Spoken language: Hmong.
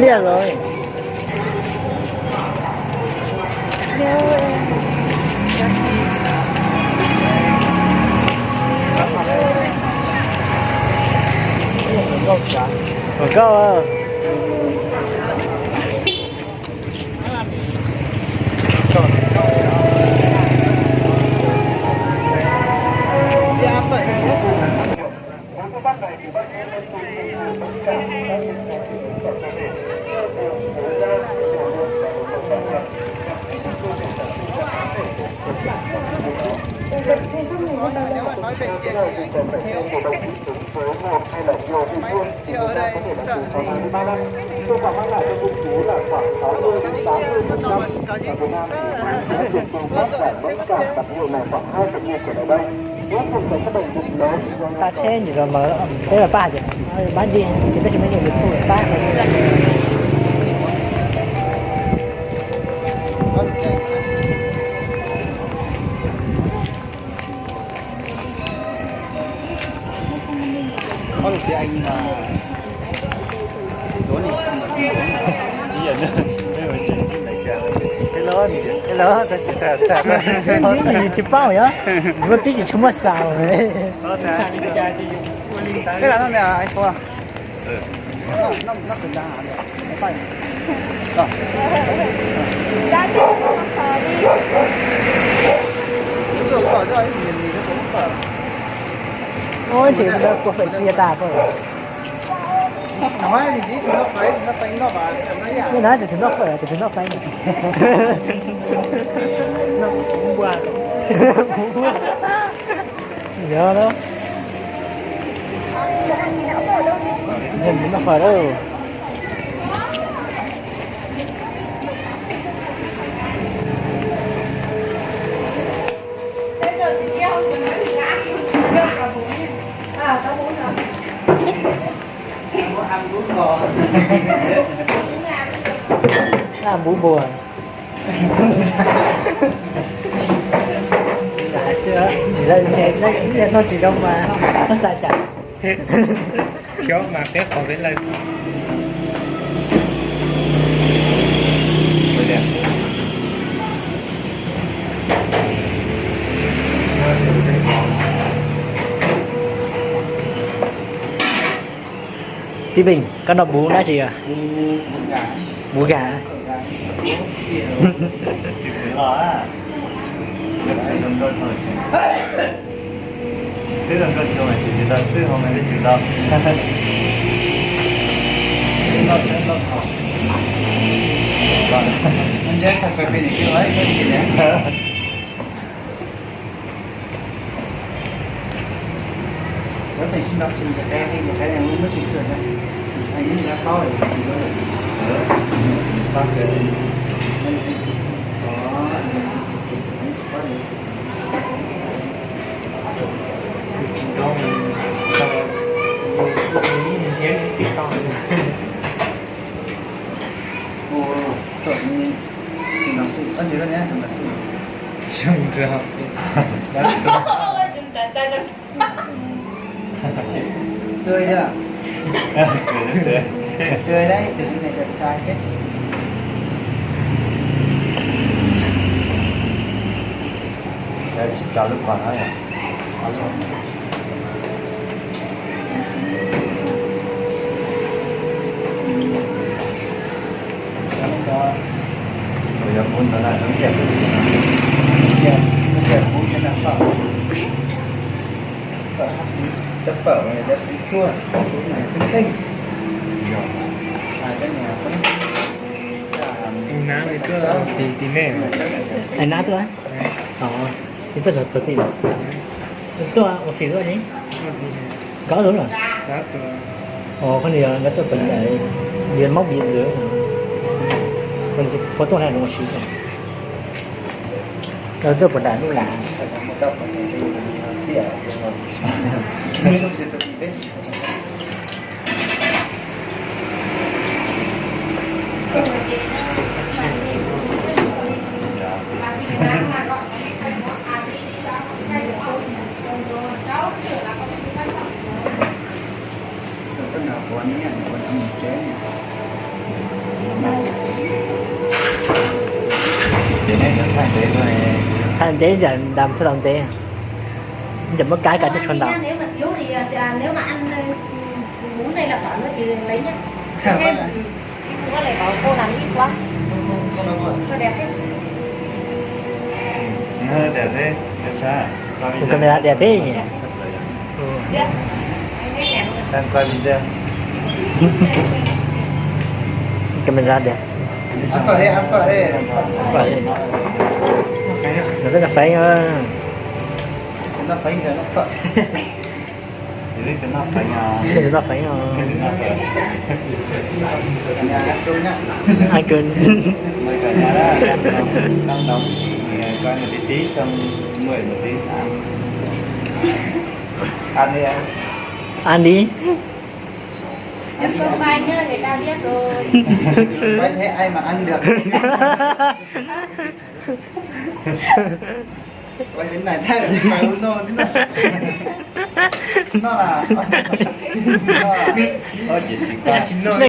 Liaj lawm. Quảng cáo à? Pab tsheb ntawm no mas peb los pab hais tias pab dij ces tab sis muaj nyuag YouTube pab. Tsis paub yog, kuv tib tsis tshua muaj xaus. Ua tsis kua fawm txia tas koj. Hnov tus tus noj fawm, tus tus noj fawm. Yog, tus tus noj fawm lawm. Noj npub npua. Noj tsis zoo mas, xav cas. Xyov mas peb qhov peb lawm. Tib Pim, koj noj npub dab tsi os? Npub gam. Tươi chưa? Tươi đấy, từ cái này đẹp trai hết. Đây, xin chào Đức Hoàng nhé. Tus nab tuaj tim tim nej. Ai nab tuaj? Tus tuaj txog tim, tuaj ua fim tuaj ne. Nkawd ob tug los? Ồ, có điều nó tôi vẫn để điện móc điện dưới. Còn có tôi này nó xíu rồi. Nó tôi vẫn để lúc là. Thaj ntev, thaj ntev, nram thaj tau ntev, nram muab kab kab coj tshuav ntaus. Nếu mà thiếu thì, à, nếu mà ăn, ừ, bún này là bảo nó thì lấy nhá. Thêm, ừ, thì mua lại bảo cô làm ít quá. Cho đẹp thế. Đẹp thế, đẹp sao? Camera đẹp thế nhỉ? Đang quay video. Camera đẹp. Nó rất là phản. Nó phản rồi, nó phản. Nó phản rồi. Ăn cơm. Mời cả nhà đó, ăn không? Ăn không? Thì coi một tí tí, xong mời một tí ăn. Ăn đi em. Ăn đi. Chấm cơm cay nhá, người ta biết rồi. Quay thế ai mà ăn được. Quay thế này thế, quay luôn luôn. Nó là, nó là, ôi, chị, chị coi.